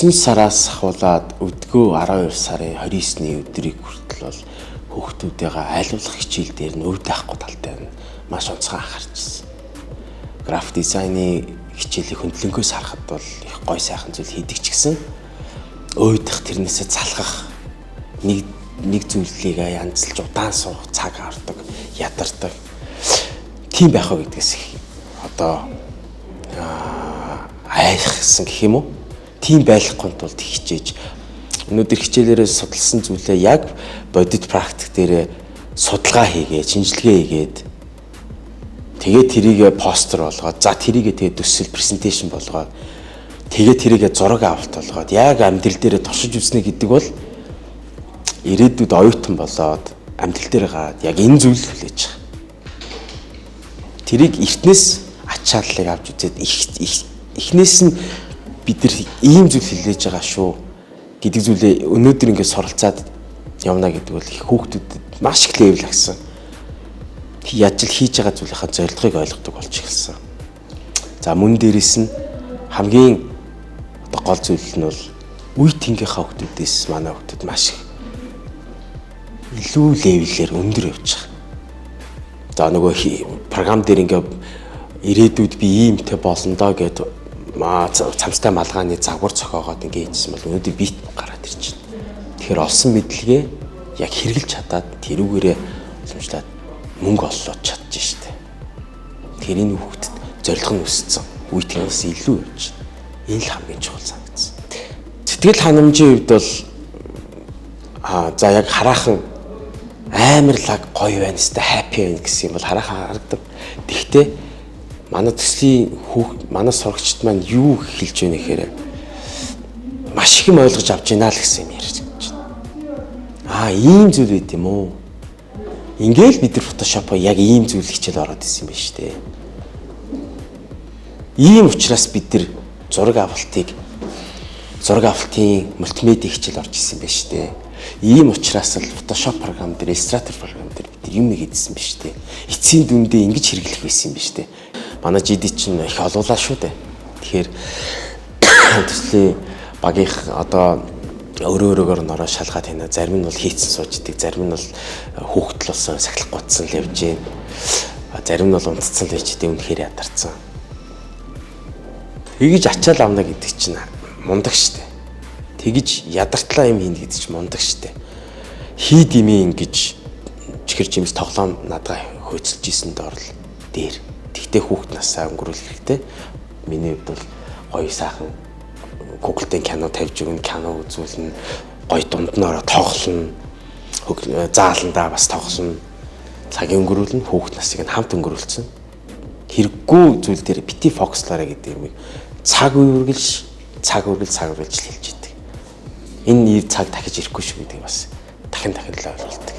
9 сараас ахуулаад өдгөө 12 сарын 29-ний өдрийг хүртэл бол хүүхдүүдтэйгээ айлуулах хичээл дээр нь өвд авахгүй талтай нь маш онцгой анхаарчихсан. График дизайны хичээлийг хөндлөнгөөс харахад бол их гой сайхан зүйл хийдэг ч гэсэн өөдөх тэрнээсээ залхах нэг нэг зүйлийг янзлж удаан суух цаг авдаг, ядардаг. Тийм байх уу гэдгээс их одоо айхсан гэх юм уу? Тийм байхгүй тулд хичээж өнөөдөр хичээлээрээ судалсан зүйлээ яг бодит практик дээрээ судалгаа хийгээ, шинжилгээ хийгээд тэгээ тэрийгэ постэр болгоод, за тэрийгэ тэгээ төсөл presentation болгоод, тэгээ тэрийгэ зураг авалт болгоод яг амьдрал дээрээ туршиж үзнэ гэдэг бол ирээдүйд оюутан болоод амьдрал дээр гараад яг энэ зүйл хүлээж байгаа. Тэрийг эртнээс ачааллыг авч үзээд эхнээс нь бид нар ийм зүйл хүлээж байгаа шүү гэдэг зүйлээ өнөөдөр ингээд суралцаад явна гэдэг бол их хүүхдүүдэд маш их level агсан. Яаж л хийж байгаа зүйлийнхаа зорилгыг ойлгодог болж эхэлсэн. За мөн дээрэс нь хамгийн одоо гол зүйл нь бол үе тэнгийнхаа хүүхдүүдээс манай хүүхдүүд маш их илүү level ээр өндөр явж байгаа. За нөгөө програм дээр ингээ ирээдүйд би иймтэй болно доо гэд цамцтай малгааны загвар зохиогоод ингээ хийжсэн бол өнөөдөр бит гараад ирж байна. Тэгэхээр олсон мэдлэгээ яг хэрэгжилж чадаад тэрүүгээрээ уламжлаад мөнгө оллоод чадж штэ. Тэгэхээр энэ хүүхдэд зорилго нь өссөн. Үе тэнгээс илүү явж байна. Энэ л хамгийн чухал санагдсан. Сэтгэл ханамжийн хувьд бол за яг хараахан амар лаг гоё байна, өстой happy байна гэсэн юм бол хараахан харагдав. Тэгвэл манай төслийн хүүхд, манай сурагчид маань юу хэлж байна гэхээр маш их юм ойлгож авч байна л гэсэн юм ярьж байна. Аа, ийм зүйл байд юм уу? Ингээл бид нар Photoshop-о яг ийм зүйл хичээл ороод исэн юм байна шүү дээ. Ийм учраас бид нар зураг авалтын мультимедиа хичээл орж исэн юм байна шүү дээ. Ийм учраас л Photoshop програм дээр, Illustrator програм дээр бид нар юм хийдсэн байна шүү дээ. Эцсийн дүндээ ингэж хэрэглэх байсан юм байна шүү дээ. Манай GD чинь их олуулаа шүү дээ. Тэгэхээр төслийн багийнх одоо өөрөө өөрөөр нь ороо шалгаад байна. Зарим нь бол хийцэн сууж идэг, зарим нь бол хүүхдэл болсон, сахилах гутсан л явж гин. Зарим нь бол унтцсан л байж идэг, үнэхээр ядарсан. Тэгэж ачаал авна гэдэг чинь мундаг штэ. Тэгэж ядартлаа юм хийнэ гэдэг чинь мундаг штэ. Хийд имээ ингэж чихэр жимс тоглоом надаа хөөцөлж исэн доор л дээр. Тэгтээ хүүхд насаа өнгөрүүлэх хэрэгтэй. Миний хувьд бол гоё сайхан Google-тэй кино тавьж өгнө, кино үзүүлнэ, гоё дунд нь ороо тоглоно, зааландаа бас тоглоно. Цагийн өнгөрүүлнэ, хүүхд насыг нь хамт өнгөрүүлсэн. Хэрэггүй зүйл дээр бити focus лаарай гэдэг юмыг цаг үргэлж цаг үргэлж цаг үргэлж хэлж идэг. Энэ цаг дахиж ирэхгүй шүү гэдэг бас дахин дахин л ойлголт.